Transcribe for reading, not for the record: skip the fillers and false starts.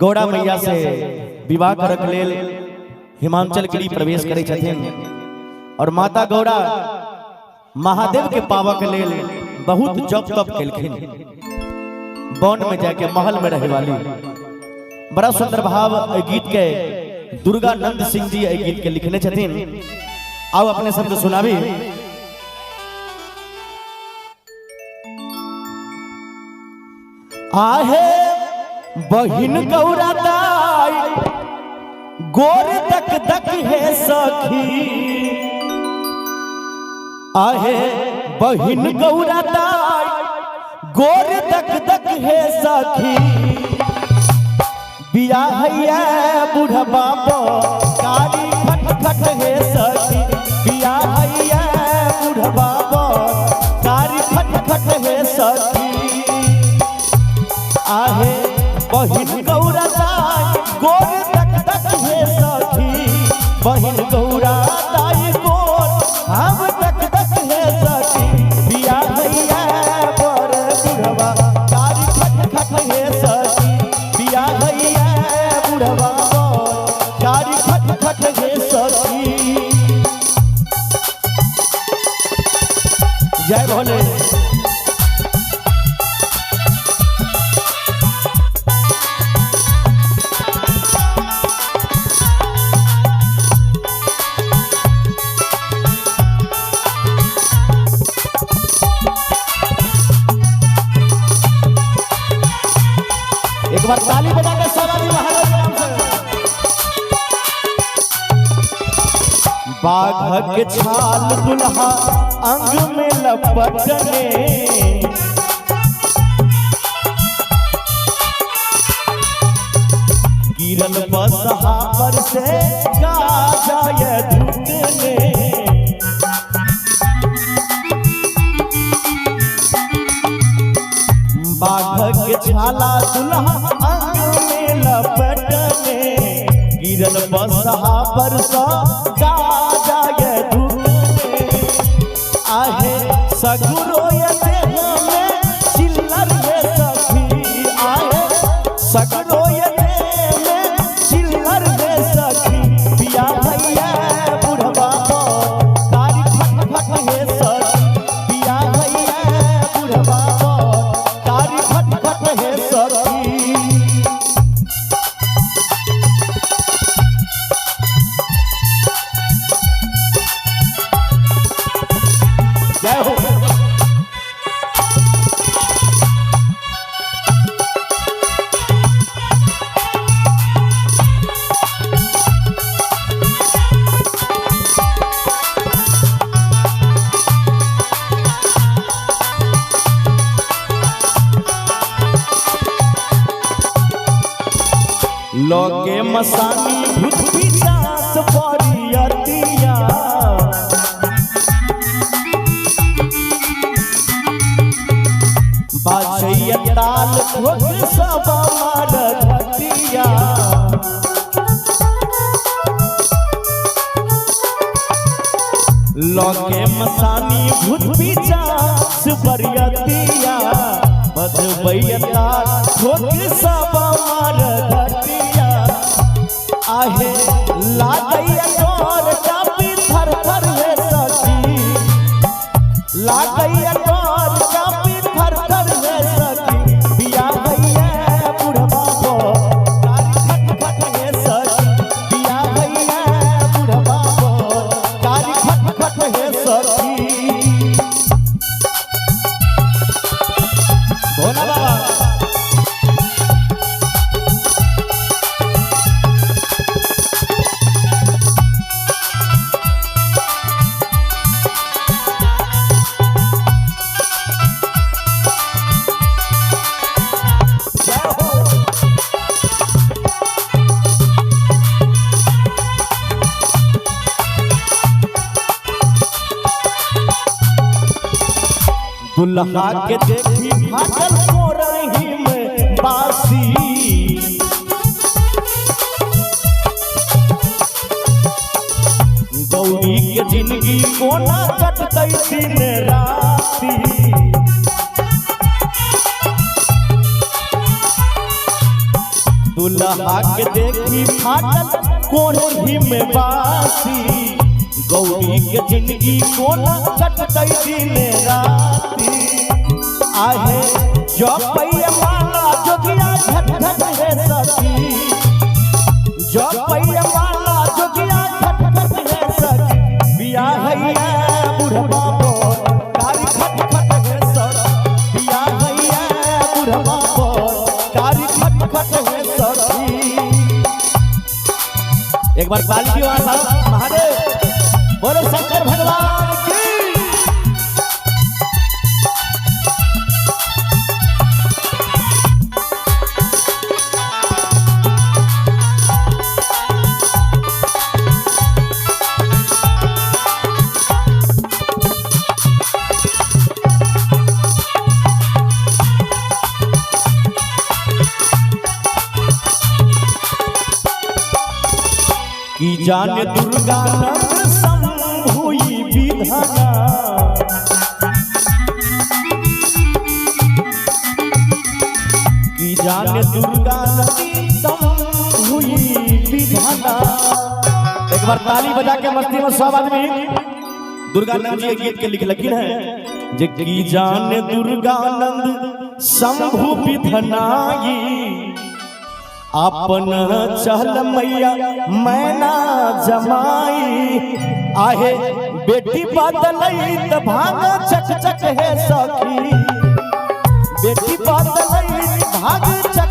गौरा मैया से विवाह करक लेल हिमांचल गिरी प्रवेश करै छथिन और माता गौरा महादेव के पावक लेल बहुत जप तप केलखिन। वन में जाके महल में रहे वाली बड़ा सुंदर भाव एहि गीत के दुर्गानंद सिंह जी एहि गीत के लिखने छथिन। आओ अपने सबके सुनाबी। आहे बहिन गौरा दाई गोर तक तक है सखी, आहे बहिन गौरा दाई गोर तक तक है सखी, बिया हैया बुढ़बा कारी खट खट है सखी, बिया हैया बुढ़बा कारी खट खट है सखी। आहे बहिन गौरा दाई गोर तक तक हे सखी, बहिन गौरा दाई गोर हम तक तक हे सखी, बिया भैया बर बुढ़वा कारी खट खट हे सखी, बिया भैया बुढ़वा कारी खट खट हे सखी। जय भोले। एक बार ताली बजा के सब आदमी महाराज के नाम से। बाघ के छाल दुल्हा अंग में लपटने, गिरल बसहा पर से गाजा धुकने, बाघ के छाला दुल्हा अंग में लपटने, गिरल बसहा पर सा गाजा धुकने। आहे सगुरो देह में चिल्लर हे सखी, आहे सगुरो देह में चिल्लर हे सखी, बिया भैया बुढ़वा कारी खट खट हे सखी, बिया भैया बुढ़वा कारी खट खट हे सखी। जय हो। लोके मसानी भूत पिशाच परियतिया, बाजैया ताल ठोक सब मार धतिया, लोके मसानी भूत पिशाच परियतिया, बजबैया ताल ठोक सब मार धतिया। आहे लागैया डोर कापी थर थर हे सखी, लागैया डोर कापी थर थर हे सखी, बिया भैया बुढ़वा कारी खट खट हे सखी, बिया भैया बुढ़वा कारी खट खट हे सखी। भोला बाबा। जय हो। दुल्हा के देखी फाटल कोरही में बासी, गौरी के जिंदगी कोना कटतै दिन राती, दुल्हा के देखी फाटल कोढ़ी में बासी, गौरी के जिंदगी कोना कटतै दिन राती। आहे जपैया माला जोगिया घट घट हे सखी, जपैया माला जोगिया घट घट हे सखी, बियाह हैया बुढ़वा पर कारी खट खट हे सखी, बियाह हैया बुढ़वा पर कारी खट खट हे सखी। एक बार ताली की आवाज साहब महादेव, बोलो शंकर भगवान की। की जान दुर्गा नंद शंभुई विधाना, की जान दुर्गा नदी शंभुई विधाना। एक बार ताली बजा के मस्ती में सब आदमी दुर्गानंद जी के गीत के लिखलखिन है जे की जान दुर्गानंद शंभु विधनाई, अपन चहल मैया मैना जमाई। आहे बेटी बदलई त भाग चक चक हे सखी, बेटी बदलई भाग चक